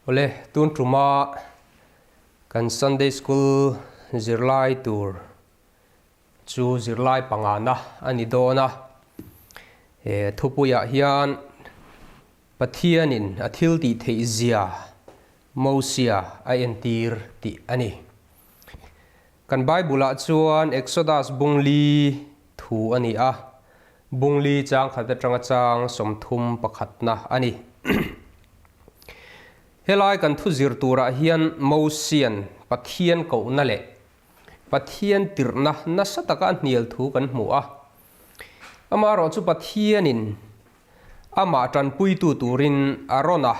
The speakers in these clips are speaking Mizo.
Awle, tun tuma kan Sunday School zirlai tur chu zirlai pangana a ni dawn a. He thupuiah hian Pathianin a thil tih theih zia Mosia a entir tih a ni. Kan Bible-ah chuan Exodus bungli thu a ni a, bungli chang khat atanga chang 31na a ni. Helai kan thu zir turah hian Mosian Pathian kohna leh Pathian tirhna nasa taka a hnial thu kan hmu a. Amaherawhchu Pathianin amah tanpuitu turin a rawn a,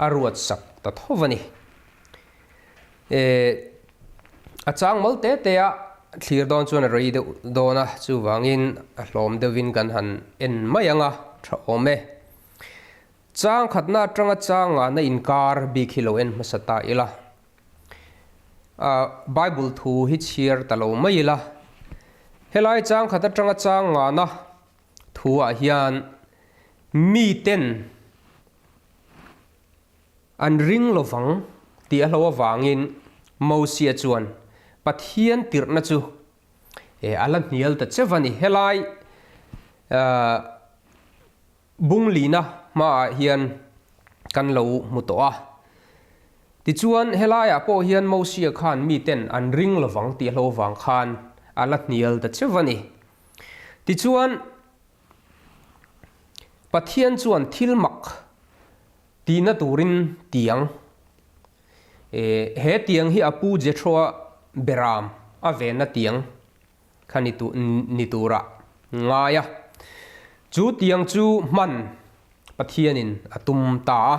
a ruatsak ta tho a ni. A chang mal te te a thlir dawn chuan a rei deuh dawn a, chuvangin a hlawm deuhin kan han en mai ang a, tha awm e. Chang khatna atanga chang ngahna inkar bik hi lo en hmasa ta ila. Bible thu hi chhiar ta lo mai ila. Helai chang khat atanga chang ngahna thu ah hian miten An ring lovang tih a hlo avangin Mosia chuan Pathian tirhna chu a la hnial ta che va ni. Helai bunglina hmaah hian kan lo hmu tawh a. Tichuan helaiah pawh hian Mosia khan miten an ring lovang tih a hlo avang khan a la hnial ta che va ni. Tichuan Pathian chuan thil mak Tihna turin tiang. E, he tiang hi a pu Jethroa beram a venna tiang kha ni tu, ni tura ngai a. Chu tiang chu hman Pathianin a tum ta a.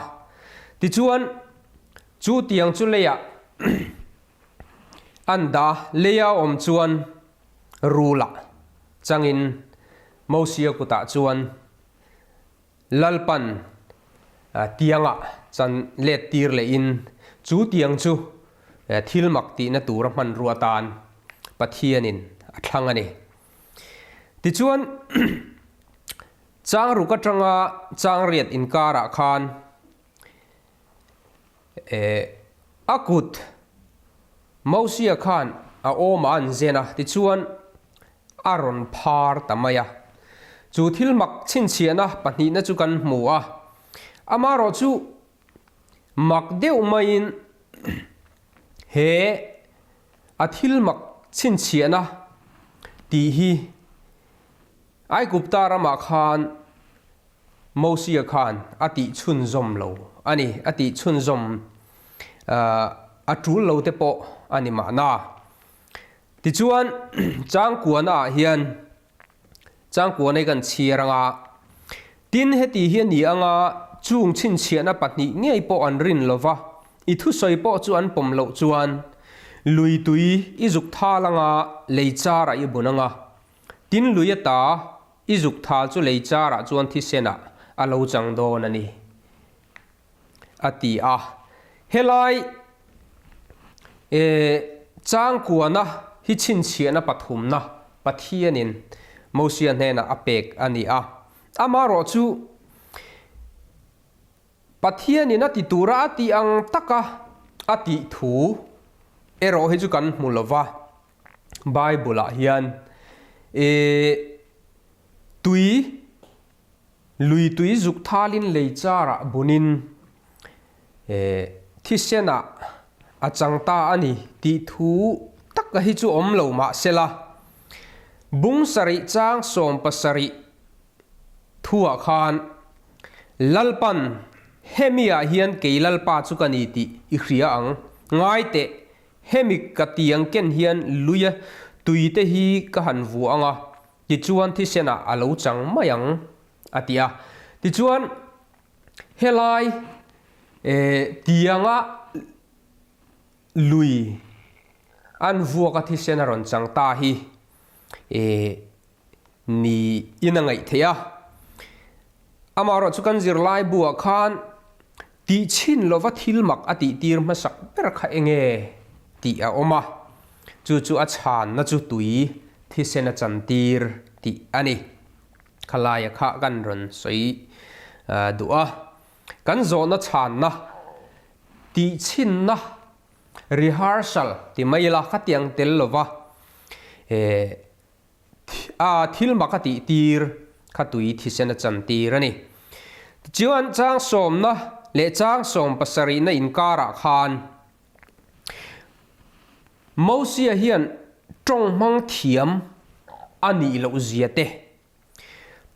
Tichuan, chu tiang chu leiah an dah a, leia awm chuan rulah changin Mosia kutah chuan Lalpan tiangah chan let tir lehin chu tiang chu thil mak tihna tura hmanrua atan Pathianin a thlang a ni. Tichuan, chang ruk atanga chang riat inkarah khan a kut Mosia khan a awmah an zen a, tichuan a rawn phar ta mai a. Chu thil mak chhinchhiahna pahnihna chu kan hmu a, amaherawh chu mak deuh maiin he a thil mak chhinchhiahna tih hi Aigupta ramah khan Mosia khan a tih chhunzawm lo a ni, a tih chhunzawm a tul lo te pawh a ni mahna. Tichuan, Changkuana ah hian Changkuana hi kan chhiar anga, tin heti hi a ni anga chung chhinchhiahna pahnih ngei pawh an rin lova, i thusawi pawh chu an pawm loh chuan lui tui i zuk thal anga lei charah i bun anga, tin lui ata i zuk thal chu lei charah chuan thisenah a lo chang dawn a ni. A ti a. Helai e changkuana hi chhinchhiahna pathumna Pathianin Mosia hnenah a pek a ni a. Amaherawh chu Pathianin a ti tura a tih ang taka a tih thu erawh hi chu kan hmu lo va. Bible-ah hian e tui Lui tui zuk thalin lei charah bunin thisenah a chang ta a ni tih thu taka hi chu awm lo mah sela, bung sarih chang 70 thuah khan Lalpan hemi-ah hian kei Lalpa chu ka ni tih i hria ang, ngai teh, hemi ka tiang ken hian luia tuite hi ka han vuah ang a, Tichuan thisenah a lo chang mai ang, a ti a. Tichuan helai tianga lui an vuaka thisen a rawn chang ta hi niin a ngaih theih a. Amaherawhchu chu kan zirlai buah khan tih chhin lova thil mak a tih tir hmasak ber kha enge tih a awm a, chu chu a chhanna chu tui thisen a chantir tih a ni. Khalaia kha kan rawn sawi duh a, kan zawhna chhanna. Tihchhinna, rehearsal, ti mai ila khatiang tel lova a thil mak a tih tir kha tui thisen a chan tir a ni. Tichuan chang sawmna leh chang sawm pasarihna inkarah khan Mosia hian tawng hmang thiam a nih loh zia te,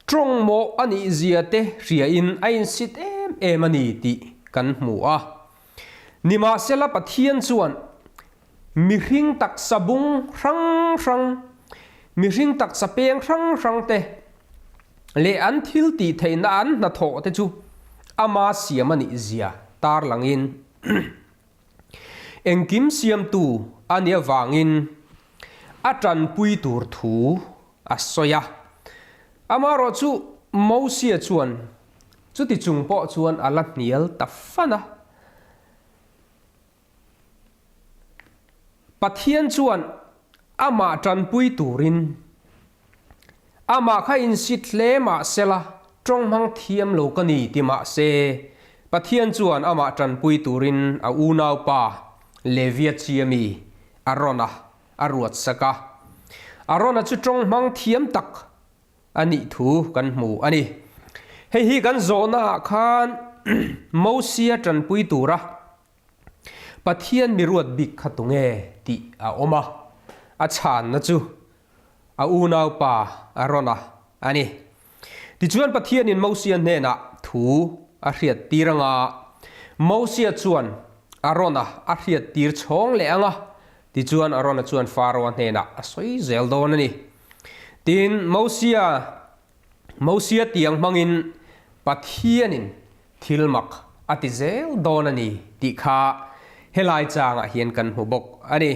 tawng mawh a nih zia te hriain a insit em em a ni tih kan hmu a. Nimahsela Pathian chuan mihring taksa bung hrang hrang, mihring taksa peng hrang hrang te leh an thil tih theihna an hnathawh te chu ama siam a nih zia tarlangin, Engkim siamtu a nih avangin a tanpui tur thu a sawi a. Amaherawh chu Mosia chuan chuti chung pawh chuan a la hnial ta fan a. Pathian chuan amah tanpui turin Amah kha insit hle mah sela, tawng hmang thiam lo ka ni ti mah se, Pathian chuan amah tanpui turin a unaupa Levia chia mi Arona a ruat sak a. Arona chu tawng hmang thiam tak a nih thu kan hmu a ni. Hei hi kan zawhnaah khan Mosia tanpui tura Pathian mi ruat bik kha tunge tih a awm a, a chhanna chu a unaupa Arona a ni. Tichuan Pathianin Mosia hnenah thu a hriattir anga, Mosia chuan Arona a hriattir chhawng leh anga, tichuan Arona chuan Faroa hnenah a sawi zel dawn a ni. Tin, Mosia Mosia tiang hmangin Pathianin thil mak a ti zel dawn a ni tih kha helai changah hian kan hmu bawk a ni.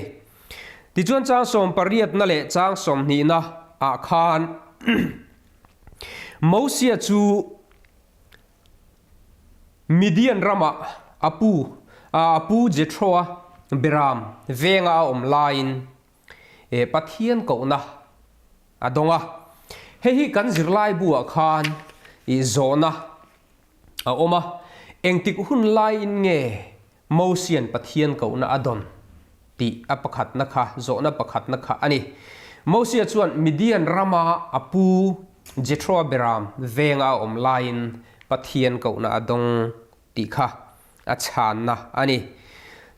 Tichuan chang sawm pariatna leh chang sawmhnihna ah khan Mosia chu Midian ramah a pu a pu Jethro-a beram venga a awm laiin Pathian kohna a dawng a. Hei hi kan zirlai buah khan ih zawhna a awm a, engtik hun laiin nge Mosian Pathian kohna a dawn tih a pakhatna kha zawhna pakhatna kha a ni. Mosia chuan Midian rama a pu Jethroa beram venga a awm laiin Pathian kohna a dawng tih kha a chhanna a ni.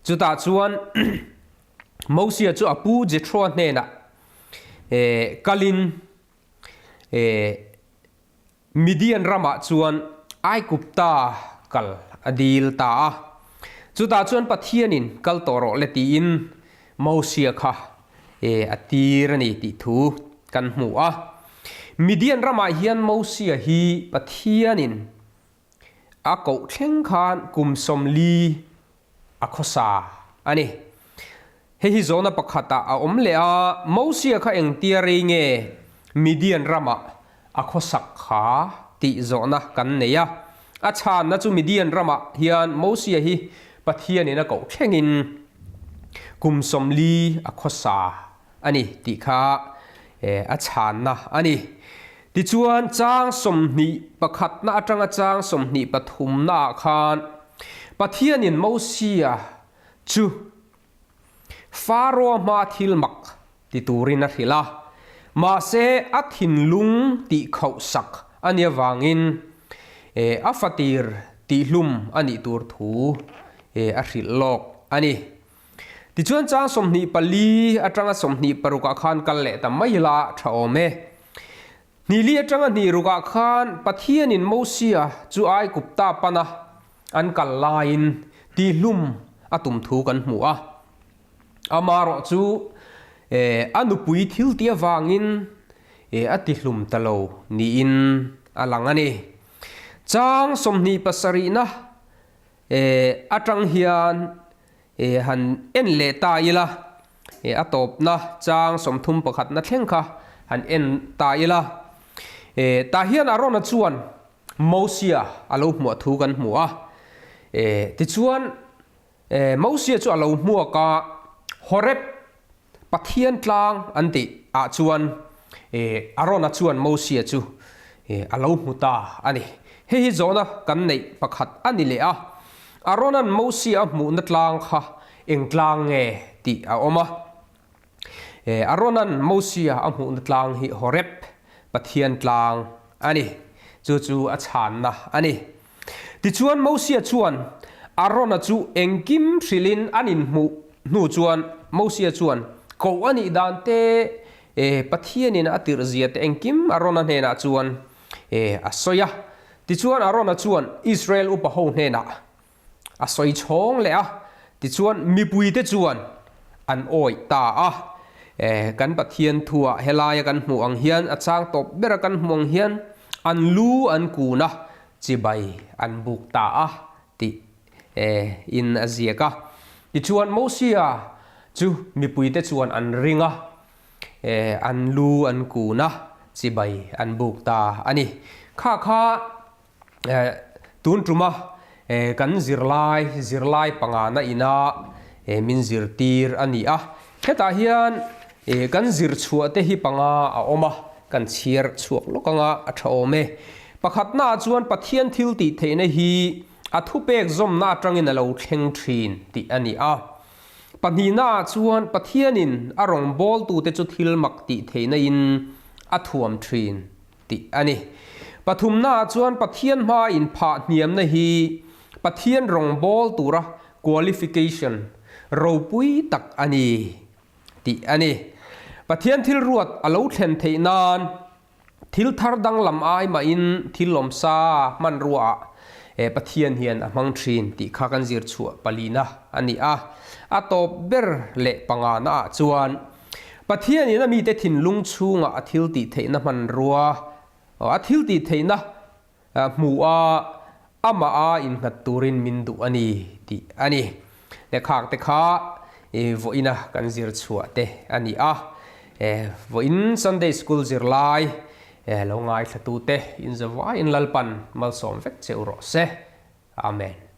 Chutah chuan Mosia chu a pu Jethroa hnenah kalin Midian ramah chuan Aigupta kal a dil ta a. Chutah chuan Pathianin kal tawh rawh le tiin Mosia kha a tir a ni tih thu kan hmu a. Midian ramah hian Mosia hi Pathianin A koh thleng khan kum 40 a khawsa a ni. Hei hi zawhna pakhatah a awm leh a, Mosia kha engtia rei nge Midian ramah a khawsak kha tih zawhna kan nei a. A chhanna chu Midian ramah hian Mosia hi Pathianin a koh thlengin kum 40 a khawsa a ni tih kha a chhanna a ni. Tichuan, chang 21na atanga chang 23naah khan Pathianin Mosia chu Faroa hmaa thil mak ti turin a hrilh a, mahse a thinlung tihkhauhsak a nih avangin a fatir tihhlum a nih tur thu a hrilh lawk a ni. Tichuan chang 24 atanga 26 ah khan kal leh ta mai ila tha awm e. Hnili atanga hnih rukah khan Pathianin Mosia chu Aigupta pana an kal laiin tihlum a tum thu kan hmu a. Amarawh chu a nupui thil tih avangin a tihlum ta lo niin a lang a ni. Chang 27na atang hian han en leh ta ila, a tawpna chang 31na thleng kha han en ta ila. Tah hian Arona chuan Mosia a lo hmuah thu kan hmu a. Tichuan Mosia chu a lo hmuak a, Horeb Pathian tlang an tih ah chuan Arona chuan Mosia chu a lo hmu ta a ni. Hei hi zawhna kan neih pakhat a ni leh a. Aarona'n Mosia a hmuhna tlang kha eng tlang nge tih a awm a. Aarona'n Mosia a hmuhna tlang hi Horeb, Pathian tlang a ni. Chu chu a chhanna a ni. Tichuan Mosia chuan Aarona chu engkim hrilhin an inhmuh hnu chuan Mosia chuan koh a nih dan te, Pathianin a tirh zia te engkim Aarona hnenah chuan a sawi a. Tichuan Aarona chuan Israel upa ho hnenah a sawi chhawng leh a, tichuan mipuite chuan an awih ta a. Kan Pathian thuah helaia kan hmuh ang hian, a chang tawp bera kan hmuh ang hian an lu an kun a, chibai an buk ta a tih in a ziak a. Tichuan Mosia chu mipuite chuan an ring a, an lu an kun a, chibai an buk ta a ni. Kha kha Tun tuma kan zirlai, zirlai pangana ina min zirtir a ni a. Hetah hian kan zir chhuah te hi panga a awm a, kan chhiar chhuak lawk anga a tha awm e. Pakhatnaah chuan Pathian thil tih theihna hi a thupek zawmna atangin a lo thleng thin tih a ni a. Pahnihnaah chuan Pathianin a rawngbawltute chu thil mak tih theihna in a thuam thin. Tih a ni. Pathumnaah chuan Pathian hmaa inphah hniamna hi Pathian rawngbâwl tura qualification ropui tak a ni tih a ni. Pathian thil ruat a lo thlen theih nan thil thar danglam ai mahin thil lawmsa hmanruaah Pathian hian a hmang thin tih kha kan zir chhuah palina a ni a. A tawp ber leh panganaah chuan Pathianin a mite thinlung chhungah a thil tih theihna hmanrua, a thil tih theihna hmuh a, amah a innghat turin min duh a ni tih a ni. Lehkhak te kha vawiina kan zir chhuah te a ni a. Vawiin Sunday School zirlai lo ngaithlatute inzavaiin Lalpan malsawm vek che u rawh se. Amen.